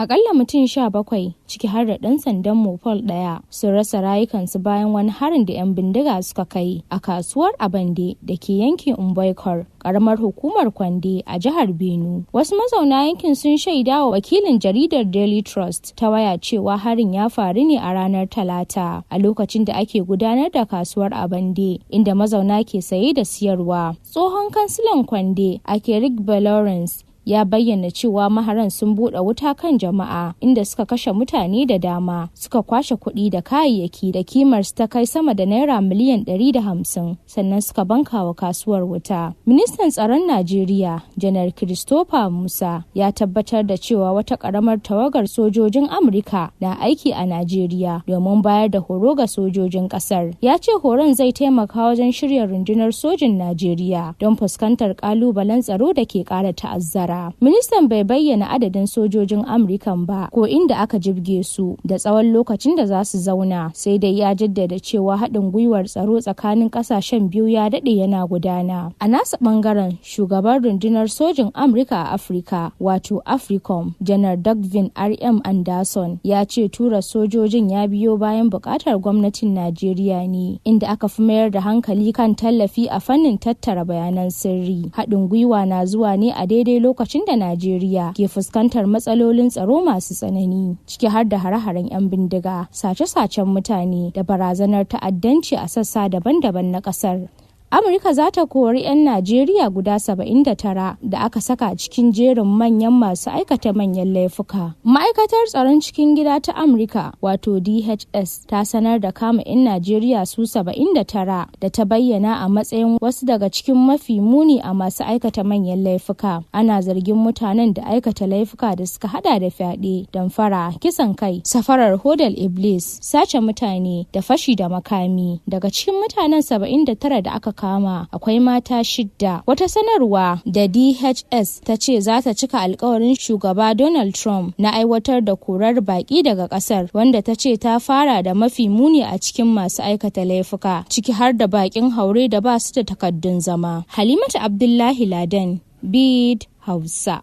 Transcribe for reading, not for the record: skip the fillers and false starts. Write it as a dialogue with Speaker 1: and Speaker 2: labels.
Speaker 1: Akalla mutum 17, ciki har da ɗan sandan Mopol ɗaya, sun rasa rayukansu bayan wani harin da 'yan bindiga suka kai a kasuwar Abande da ke yankin Mboikor, ƙaramar hukumar Kwande a jihar Benue. Wasu mazauna yankin sun shaida wa wakilin jaridar Daily Trust ta waya cewa harin ya faru ne a ranar Talata a lokacin da ake gudanar da kasuwar Abande, inda mazauna ke saye da siyarwa. Tsohon kansilan Kwande, Akerigbe Lawrence, ya bayyana cewa maharan sun buɗe wuta kan jama'a, inda suka kashe mutane da dama, suka kwashe kuɗi da kayayyaki da kimar su ta kai sama da naira miliyan 150, sannan suka banka wa kasuwar wuta. Ministan tsaron Najeriya, Janar Christopher Musa, ya tabbatar da cewa wata ƙaramar tawagar sojojin Amurka na aiki a Najeriya domin bayar da horo ga sojojin ƙasar. Ya ce horon zai taimaka wajen shirya rundunar sojin Najeriya don fuskantar ƙalubalen tsaro da ke ƙara ta'azzara. Ministan bai bayyana adadin sojojin Amurkan ba ko inda aka jibge su da tsawon lokacin da za su zauna, sai dai ya jaddada cewa haɗin gwiwar tsaro tsakanin ƙasashen biyu ya daɗe yana gudana. A nasa ɓangaren, shugaban rundunar sojin Amurka a Afirka, wato AFRICOM, Janar Dagvin R.M. Anderson, ya ce tura sojojin ya biyo bayan buƙatar gwamnatin Najeriya ne, inda aka fi mayar da hankali kan tallafi a fannin tattara bayanan sirri. Haɗin gwiwa na zuwa ne a daidai lokacin da Najeriya ke fuskantar matsalolin tsaro masu tsanani, ciki har da hare-haren 'yan bindiga, sace-sacen mutane da barazanar ta'addanci a sassa daban-daban na kasar. Amurka za ta kori 'yan Najeriya guda 79 da aka saka cikin jerin manyan masu aikata manyan laifuka. Ma'aikatar tsaron cikin gida ta Amurka, wato DHS, ta sanar da kama 'yan Najeriya su 79 da ta bayyana a matsayin wasu daga cikin mafi muni a masu aikata manyan laifuka. Ana zargin mutanen da aikata laifuka da suka hada da fyaɗe, damfara, kisan kai, safarar hodal iblis, sace mutane da fashi da makami. Daga cikin mutanen 79 da aka kama, akwai mata shidda. Wata sanarwa da DHS ta ce za ta cika alkawarin shugaba Donald Trump na aiwatar da korar baki daga kasar, wanda ta ce ta fara da mafi muni a cikin masu aikata laifuka, ciki har da bakin haure da ba su da takaddun zama. Halimatu Abdullahi Laden, Bid Hausa.